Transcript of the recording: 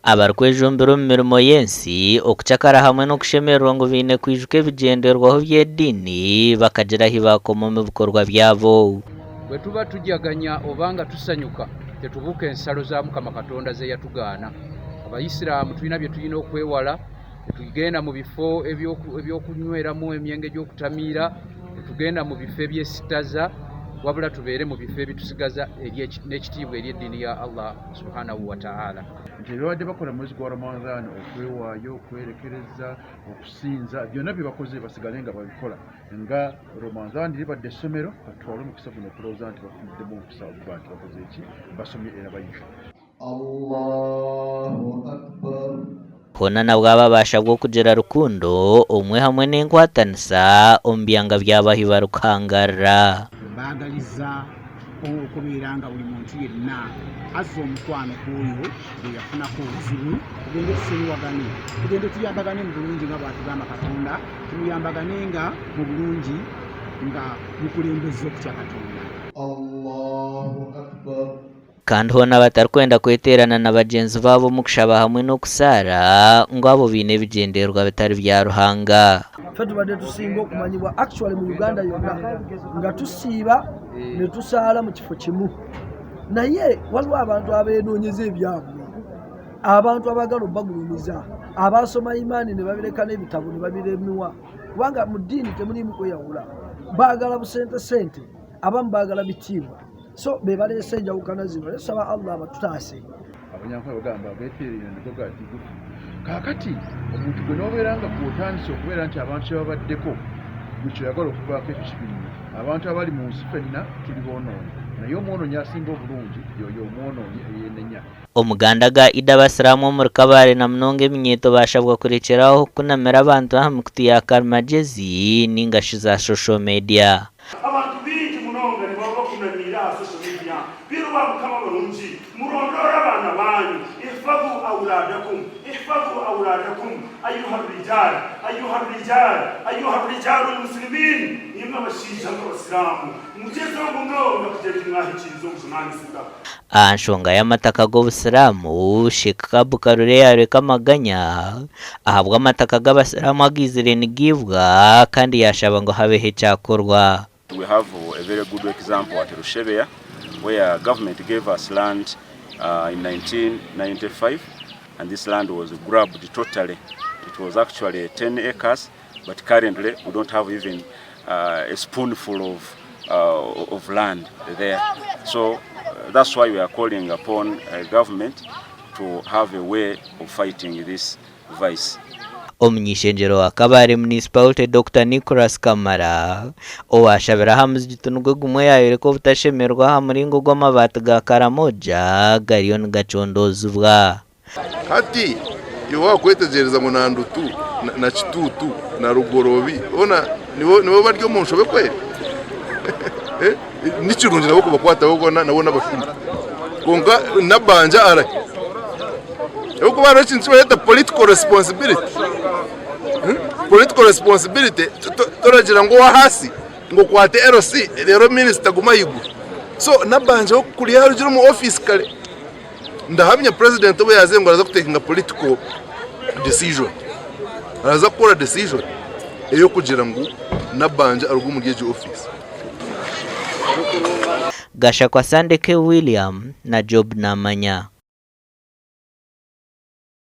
Abarikwejumbira omu mirimo y'ensi, okucakara hamwe n'okushemererwa ngu baine kwijuka ebigyenderwaho by'ediini bakagira ahi baakoma omu bikorwa byabo. Bwe tuba tujaganya oba nga tusanyuka, tetubuuka ensalo za Mukama Katonda ze yatugaana. Abayisiraamu tulina bye tulina okwewala, tetugenda mu bifo eby'okunyweramu emyenge gy'okutamiira, tetugenda mu bifo ebyesittaza, wabula tubeere mu bifo ebitusigaza n'ekitiibwa eri eddiini ya Allah subhanahu wa ta'ala. Nti ebibadde bakola mu mwezi gwa Ramadhan, okwewaayo, okwerekereza, okusinza, byonna bye bakoze basigale nga babikola nga Ramadhan libadde essomero. Katutwale omukisa guno okulowooza nti bafuniddemu omukisa okuba nti bakoze eki, basomye era bayiga. Allahu Akbar. Hoona nabwo aba bashabwa okugira rukundo, obumwe hamwe n'enkwatanisa omu byanga byabo ahi barikuhangarira. Mbaagaliza okubeera nga buli muntu yenna azza omukwano ku oyo gwe yafunako obuzibu, tugende tusonyiwagane, tugende tuyambagane mu bulungi nga bw'atugamba Katonda, tumuyambagane nga mu bulungi nga mukulembeze okutya Katonda. Allahu Akbar. Kandi hoona abatarikwenda kweteerana na bagyenzi baabo omu kushaba hamwe n'okusaara ngu abo baine ebigyendererwa bitari bya Ruhanga. Ffe tubadde tusinga okumanyibwa actually mu Uganda yonna nga tusiiba ne tusaala mu kifo kimu, naye waliwo abantu abeenoonyeza ebyabwe, abantu abaagala obbagulumiza, abasoma imaani ne babireka n'ebitabo ne babiremiwa, kubanga mu ddiini temuliimu kweyawula. Baagala busente sente, abamu baagala bitiibwa, so be baleese enjawukana zino. Naye tusaba Allah abatutaase. Abanyankole bagamba ageeterera nigo gatigufu. Kaakati omuntu gwe n'obeera nga gw'otandise okubeera nti abantu kye babaddeko gwe kyoyagala okuvaako, ekyo kibi nnyo. Abantu abali mu nsi ffenna tuli boonoonyi, naye omwonoonyi asinga obulungi y'oyo omwonoonyi eyeenenya. Omuganda ga Eid, abasiraamu omuri Kabale na munonga eminyeeto bashabwa kurekyeraho kukunamira abantu aha mikutu ya karimagyezi ninga shi za social media. Abantu baingi munonga nibaba bakunamiire aha social media. Beiru ba Mukama barungi, murondoore abaana baanyu, ihfadhu awlaadakum, ihfadhu awlaadakum, ayuha rijaal, ayuha rijaal, ayuha rijaalu lmuslimin, imwe abashaija mwe abasiraamu, mugyezeho munonga kugira nti mwahikiiriza obujunaanizibwa. Aha nshonga y'amataka g'obusiraamu, Sheikh Kabu Karure yayoreka amaganya ahabw'amataka g'abasiraamu agaizire nigaibwa kandi yashaba ngu habeho ekyakorwa. We have a very good example at Rushebeya, where government gave us land in 1995, and this land was grabbed totally. It was actually 10 acres, but currently we don't have even a spoonful of land there. So that's why we are calling upon government to have a way of fighting this vice. Omunyishengyero wa Kabale Municipality, Dr Nicholas Kamara, owashabira aha muzigiti nigwo gumwe, yayoreka obutashemerwa aha muringo gw'amabaati ga Karamoja gariyo nigacondozibwa. Hati iwe wakwetegyereza ngu na Ndutu na Kitutu na Rugorobi boona nibo bari omu nshobe kweri? Ni kirungi nabo kubakwataho boona nabo n'abashuma, kwonka Nabbanja arahi? Ahabw'okuba hariho ekintu eki bareeta political responsibility. Political responsibility, toragira ngu ow'ahaasi ngu okwate LC reero minisita agume ahaiguru. So Nabbanja we kuriya arugire omu ofiisi kare, ndahamya president obu yaazaire ngu araza kutekinga political decision, araza kukora decision ey'okugira ngu Nabbanja aruge omuri egyo ofiisi. Gashakwa Sandeke William na Job Namanya.